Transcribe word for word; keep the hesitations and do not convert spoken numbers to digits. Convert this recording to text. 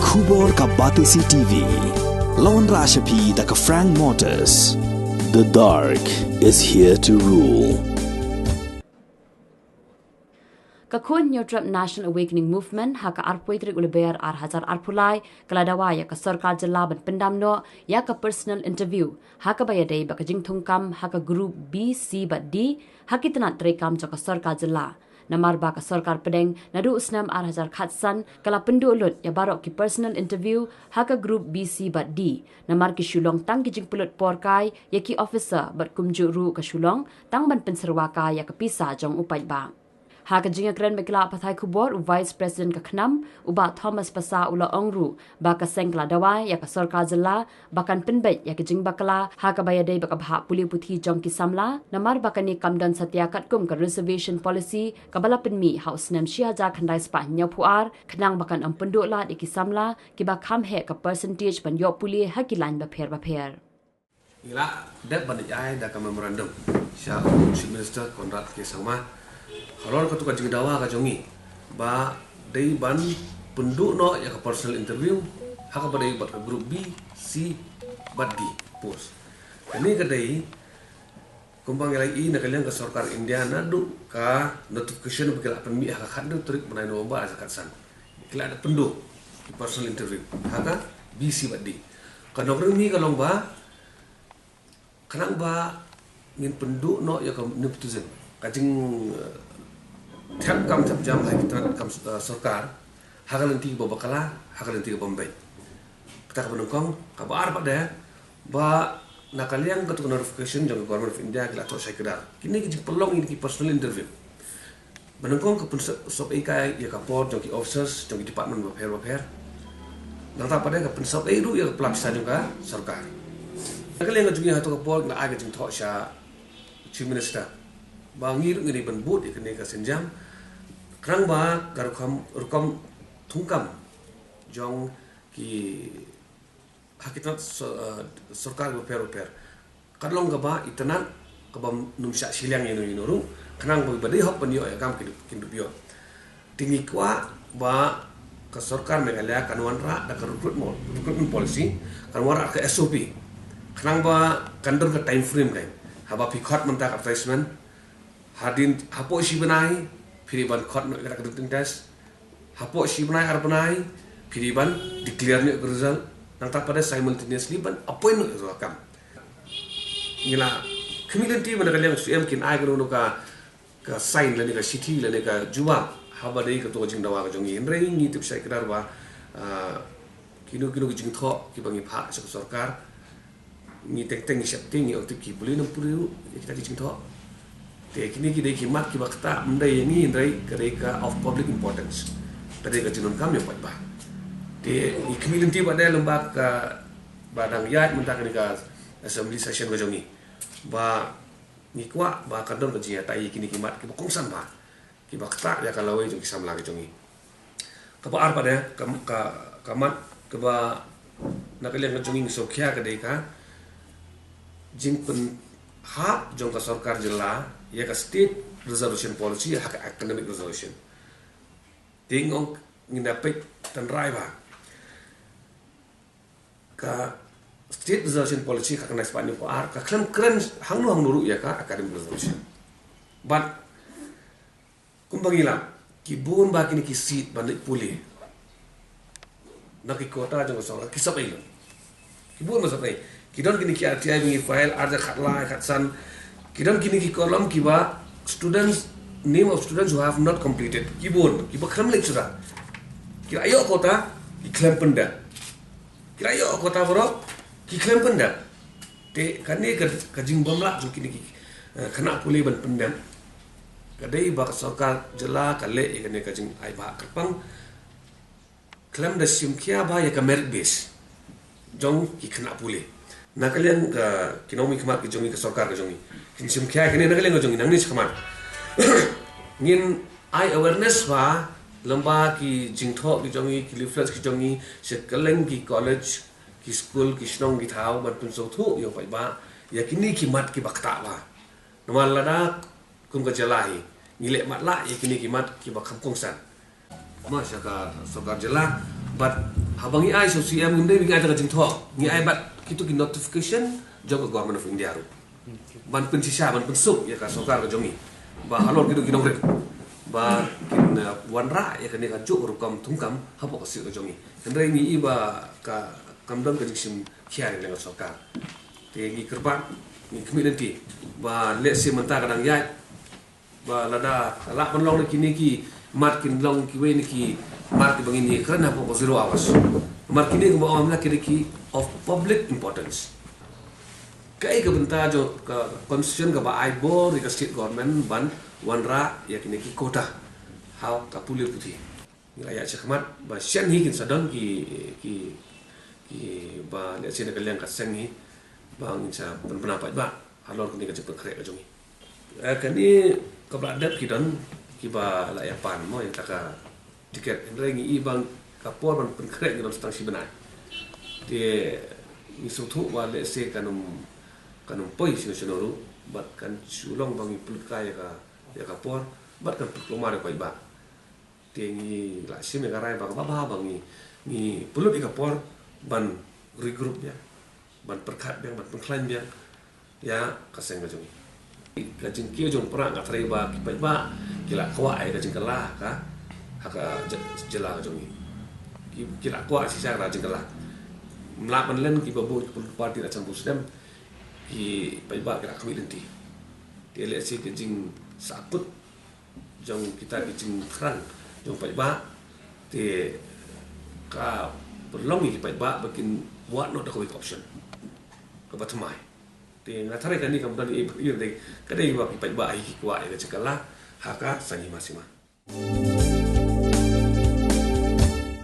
Khubor ka Batesi T V. Lawan Rashapi da ka Frank Motors. The dark is here to rule. Ka khun Hynñiewtrep National Awakening Movement ha ka arphew tarik u Lber ar hajar arphew lai ka la dawa ïa ka sorkar jylla ban pyndam noh ïa ka personal interview ha kaba ïadei bad ka jingthungkam ha ka group B, C bad D ha ki tnat treikam jong ka sorkar jylla. Namar ba ka sorkar pdeng naduh u snem ar hajar khatsan ka la pynduh lut ïa baroh ki personal interview ha ka group B, C bad D. Namar ki shu long tang ki jingpynlut por kai ïa ki officer bad kumjuh ruh ka shu long tang ban pynsyrwa kai ïa ka pisa jong u paidbah. Ha ka jingïakren bad ki lad pathai khubor, u Vice President ka KHNAM, u Bah Thomas Passah u la ong ruh ba ka seng ka la dawa ïa ka sorkar jylla ba kan pynbeit ïa ka jingbakla ha kaba ïadei bad ka bhah pule puthi jong ki samla, namar ba kane kam don satia katkum ka reservation policy kaba la pynmih ha u snem shi hajar khyndai spah hynñiewphew ar, khnang ba kan ym pynduh lad ïa ki samla kiba kham heh ka percentage ban ïoh pule ha ki lain bapher bapher. Ngi la dep ban ïai da ka memorandum sha u Chief Minister Conrad K Sangma halor katu ka jingdawa ka jong ngi ba dei ban pynduh noh ïa ka personal interview ha kaba dei bad ka group B, C bad D post. Kane ka dei kumba ngi la ïohi na ka liang ka sorkar India naduh ka notification ba ki la pynmih ha ka khathynriew tarik bnai November ar hajar khatsan. Ki la dep pynduh ki personal interview ha ka B, C bad D. Ka nongrim hi ka long ba khnang ba ngin pynduh noh ïa ka nepotism, ka jing, eh, thep kam thep jam ha ki tnat kam, eh, sorkar ha ka lynti ba bakla, ha ka lynti ba beit. Kata kaba nyngkong, kaba ar pat de ba na ka liang katu ka notification jong ka Government of India ki la thoh shai kdar. Kine ki jingpynlong ïa ki personal interview. Ba nyngkong ka pynsop, sop ei kai ïa ka por jong ki officers jong ki department bapher bapher. Nangta pat de ka pynsop ei ruh ïa ka pla pisa jong ka sorkar. Na ka liang ka jong ngi ha katu ka por ngi la ai ka jingthoh sha Chief Minister ba ngi ruh ngi dei ban bud ïa kane ka sienjam. Khnang ba ka rukom, rukom thungkam jong ki ha ki tnat so-, eh, sorkar bapher bapher kan long kaba itynnad, kaba ym shah shiliang ïano ïano ruh, khnang ba kiba dei hok ban ïoh ïa ka kam kin, kin dup ïoh. Te ngi kwah ba ka sorkar Meghalaya kan wanrah da ka recruitment, recruitment policy, kan wanrah ka S O P, khnang ba kan don ka time frame kan. Haba phi khot mynta ka advertisement, hadien hapoh shi bnai phi dei ban khot noh ïa ka written test. Hapoh shi bnai ar bnai phi dei ban declare noh ïa ka result. Nangta pat de simultaneously ban appoint noh ïa ka kam. Ngi la khmih lynti ba na ka liang C M kin ai kano kano ka, ka sign lane ka shithi lane ka jubab haba dei katu ka jingdawa ka jong ngi. Hynrei ngi tip shai kdar ba, ah, kino kino ki jingthoh kiba ngi phah sha ka sorkar, ngi teng teng ngi sheptieng, ngi ong tip ki bun ym puri ruh ïa kita ki jingthoh. Te kine ki dei ki mat kiba ktah, ym dei ïa ngi hynrei ka dei ka of public importance. Ka dei ka jingdonkam ïa u paidbah. Te ngi khmih lynti pat de lem bad kaba dang ïaid mynta kane ka assembly session ka jong ngi ba ngi kwah ba kan don ka jingïatai ïa kine ki mat kiba kongsan bha, kiba ktah ïa ka lawei jong ki samla ki jong ngi. Kaba ar pat de, ka, ka, ka mat kaba na ka liang ka jong ngi ngi sngewkhia ka dei ka jingpynhap jong ka sorkar jylla ïa ka state reservation policy ha ka academic reservation. Te ngi ong ngin da peit tynrai ba ka state reservation policy ka khyndai spah hynñiewphew ar ka khlem kren hangno hangno ruh ïa ka academic reservation. Bad kumba ngi lam, ki bun ba kine ki seat ban leit pule na ki quota jong ka sorkar ki sop ei lut. Ki bun ba sop ei. Ki don kine ki R T I ba ngi file ar hajar khatlai khatsan. Ki don kine ki column kiba students, name of students who have not completed. Ki bun, kiba khlem leit suda. Ki la ïoh quota, ki khlem pyndep. Ki la ïoh quota baroh, ki khlem pyndep. Te kane ka, ka jingbymlah jong kine ki, eh, khynnah pule ban pyndep ka dei ba ka sorkar jylla ka leh ïa kane ka jingai bhah kyrpang khlem da shimkhia bha ïa ka merit base jong ki khynnah pule. Na ka liang ka, ki nongmihkhmat ki jong ngi, ka sorkar ka jong ngi, kin shimkhia ïa kane na ka liang ka jong ngi nangne shakhmat. Ngin ai awareness bha lem bad ki jingthoh ki jong ngi, ki leaflets ki jong ngi sha kylleng ki college, ki skul, ki shnong, ki thaw ban pynsngewthuh ïa u paidbah ïa kine ki mat kiba ktah bha. Namar lada kum ka jylla hi ngi leh matlah ïa kine ki mat kiba kham kongsan, ma sha ka sorkar jylla bad Haba ngi ai sha u C M, ngim dei ba ngi ai tang ka jingthoh, ngi ai bad kito ki notification jong ka Government of India ruh. Ban pynshisha, ban pynsuk ïa ka sorkar ka jong ngi ba halor kito ki nongrim ba kin, eh, wanrah ïa kane kajuh ka rukom thungkam hapoh ka state ka jong ngi. Hynrei ngi i ba ka kam don ka jingshim khia ïa ka sorkar. Te ngi kyrpad, ngi khmih lynti ba lehse mynta ka dang ïaid, ba lada lah ban long na kine ki mat kin long kiwei na ki mat kiba ngin ïakren hapoh ka zero hours. Namar kine kumba ong mynta kine ki of public importance. Kaei ka bynta jong ka constitution kaba ai bor ïa ka state government ban wanrah ïa kine ki quota ha ka pule puthi? Ngi la ïaid shakhmat ba shen hi kin sa don ki, ki, kiba lehse na ka liang ka seng hi ba ngin sa pynbna paidbah halor kane ka jingpynkhreh ka jong ngi. Eh, kane kaba la dep ki don kiba la ïa pan mo ïa kata ka tiket, hynrei ngi i ba ka por ban pynkhreh ngi don sa tang shi bnai. Te ngi sngewthuh ba lehse kan ym, kan ym poi shano shano ruh bad kan shu long ba ngi pynlut kai ïa ka, ïa ka por bad kan pynkulmar ïa ka paidbah. Te ngi la shim ïa ka rai ba kaba bha ba ngi, ngi pynlut ïa ka por ban regroup biang, ban pyrkhat biang, ban pynkhlaiñ biang ïa ka seng ka jong ngi. Ka jingkiew jong Prah nga tharai ba ki paidbah ki la kwah ïa ka jingkylla ha ka, ha ka jy-, jylla ka jong ngi. Ki, ki la kwah shisha ka jingkylla. Mlak ban len kiba bun ki party la chang bun snem, ki paidbah ki la khmih lynti. Te lehse ka jingsahkut jong kita ki jingthrang jong paidbah, te ka pynlong ïa ki paidbah ba kin wad noh da kawei ka option kaba thymmai. Te nga tharai kane kam don ei ba ei dei, ka dei ba ki paidbah hi ki kwah ïa ka jingkylla ha ka seng hima sima.